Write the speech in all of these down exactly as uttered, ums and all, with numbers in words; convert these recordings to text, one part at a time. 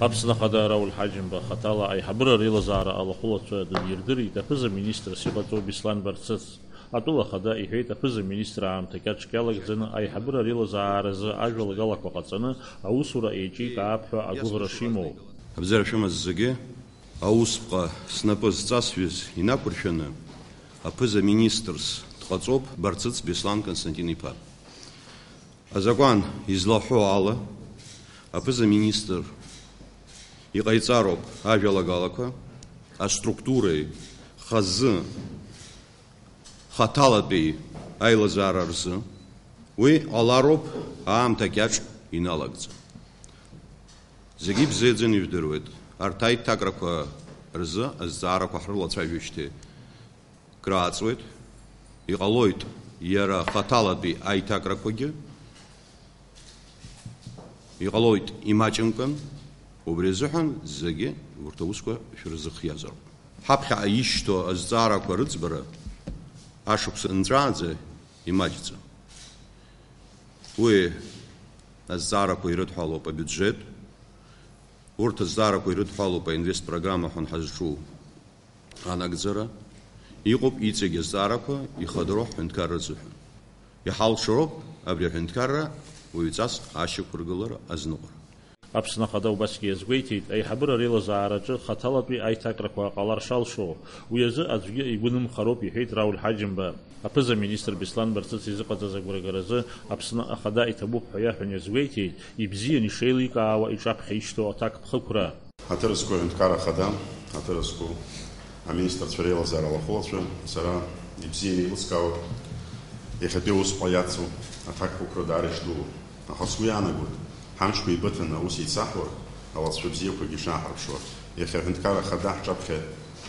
Аԥсны Ахада Рауль Ҳаџьымба хаҭала аиҳабыра реилазаара алахәылацәа днеирдырит аԥыза-министрс иҟаҵоу Беслан Барцыц. Атәыла Ахада иҳәеит, аԥыза-министр аамҭа кьаҿк иалагӡаны аиҳабыра реилазааразы ажәалагалақәа ҟаҵаны аусура еиҿикаап ҳәа агәыӷра шимоу. Абзиара шәымаз зегьы, аусҟа снапы зҵасҩыз инақәыршәаны аԥыза-министрс дҟаҵоуп Барцыц Беслан Константин-иԥа. Азакәан излаҳәо ала, аԥыза-министр иҟаиҵароуп ажәалагалақәа аструктуреи хазы хаҭалатәи аилазаара рзы, уи ҟалароуп аамҭа кьаҿ иналагӡа. Зегьы ибзиаӡаны ижәдыруеит, арҭ аиҭакрақәа рзы азҵаарақәа ҳрылацәажәижьҭеи крааҵуеит, иҟалоит иара хаҭалатәи аиҭакрақәагьы, иҟалоит имаҷымкәан, убри азыҳәан зегьы урҭ аусқәа шәрызыхиазароуп. Ҳаԥхьаҟа ишьҭоу азҵаарақәа рыӡбара ашықәс нҵәааӡа имаҷӡам. Уи азҵаарақәа ирыдҳәалоуп абиуџьет, урҭ азҵаарақәа ирыдҳәалоуп аинвестпрограмма ҳәа ҳазҿу анагӡара, иҟоуп иҵегь азҵаарақәа ихадароу ҳҳәынҭқарра азыҳәан. Иҳалшароуп абри аҳәынҭқарра уаҩҵас ашьақәыргылара азныҟәара. Аԥсны Ахада убасгьы иазгәеиҭеит, аиҳабыра реилазаараҿы хаҭалатәи аиҭакрақәа ҟалар шалшо, уи азы аӡәгьы игәы нымхароуп, иҳәеит Рауль Ҳаџьымба. Аԥыза-министр Беслан Барцыц изыҟаҵаз агәрагаразы Аԥсны Ахада иҭабуп ҳәа иаҳәан иазгәеиҭеит, ибзиан ишеиликаауа иҿаԥхьа ишьҭоу аҭакԥхықәра. Ҳаҭыр зқәу аҳәынҭқар Ахада, ҳаҭыр зқәу аминистрцәа реилазаара алахәылацәа, сара ибзианы еилыскаауеит иахьатәи аусҟәа иацу аҭакԥхықәра даара ишдуу. Аха сгәы иаанагоит, ҳамчқәа еибыҭаны аус еицаҳуа, алҵшәа бзиақәагьы шааҳарԥшуа, иахьа аҳәынҭқар Ахада ҳҿаԥхьа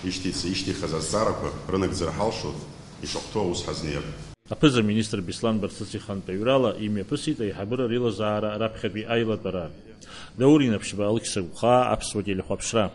ишьҭеица-, ишьҭихаз азҵаарақәа рынагӡара ҳалшоит, ишахәҭоу аус ҳазнеир. Аԥыза-министр Беслан Барцыц ихантәаҩрала имҩаԥысит аиҳабыра реилазаара раԥхьатәи аилатәара. Даур Инаԥшьба, Алықьса Гәхаа, Аԥсуа телехәаԥшра.